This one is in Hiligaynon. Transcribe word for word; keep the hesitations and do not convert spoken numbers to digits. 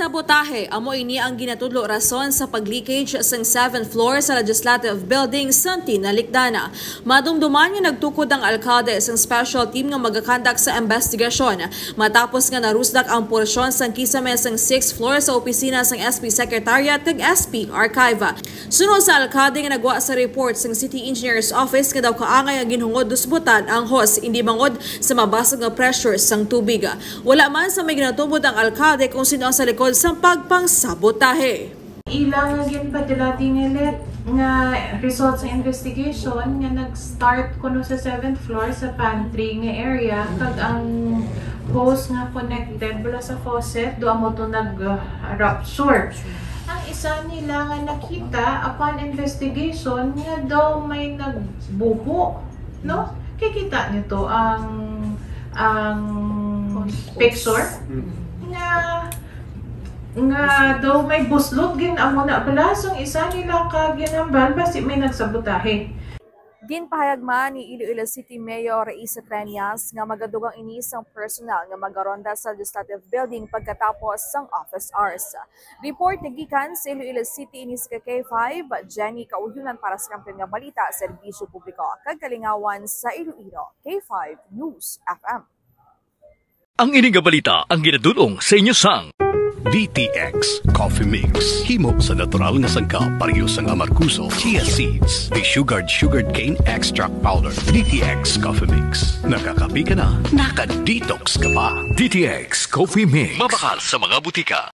Sabotahe, amo ini ang ginatudlo rason sa pag-leakage sang seventh floor sa Legislative Building sa tinalikdan. Madumduman nga nagtukod ang alkalde sang special team nga magakandak sa investigasyon matapos nga narusdak ang porsyon sang kisame sang sixth floor sa opisina sang S P Secretariat kag S P Archive. Suno sa alkalde nga nagwa sa report sang City Engineer's Office nga daw kaangay nga ginhungod dusbutan ang hose, indi bangod sa mabasag nga pressure sang tubig. Wala man sa may ginatubod ang alkalde kung sino ang sa likod sang pagpangsabotahe. Ila nga ginpadala dinili nga result sa investigation nga nag-start kuno sa seventh floor sa pantry nga area, kag ang hose nga connected bala sa faucet, do amo to nag-rupture. Ang isa nila nga nakita upon investigation nga daw may nagbuho, no? Kay kita nito ang, ang picture nga, nga daw may buslot gid amo na bala. So, ang isa nila ka ginhambal basi may nagsabotahe. Ginpahayag man ni Iloilo City Mayor Risa Treñas nga magadugang ini sang personnel nga magaronda sa Legislative Building pagkatapos sang office hours. Report nga gikan sa Iloilo City, ini sa K five, Jenny Kauhyunan para sa Kampiyon nga Balita, Serbisyo Publiko kag Kalingawan sa Iloilo, K five News F M. Ang ini nga balita ang ginadul-ong sa inyo sang D T X Coffee Mix. Himo sa natural nga sangkap, pareho sang amargoso, chia seeds, desugared sugarcane extract powder. D T X Coffee Mix. Nakakape ka na, naka-detox ka pa. D T X Coffee Mix. Mabakal sa mga butika.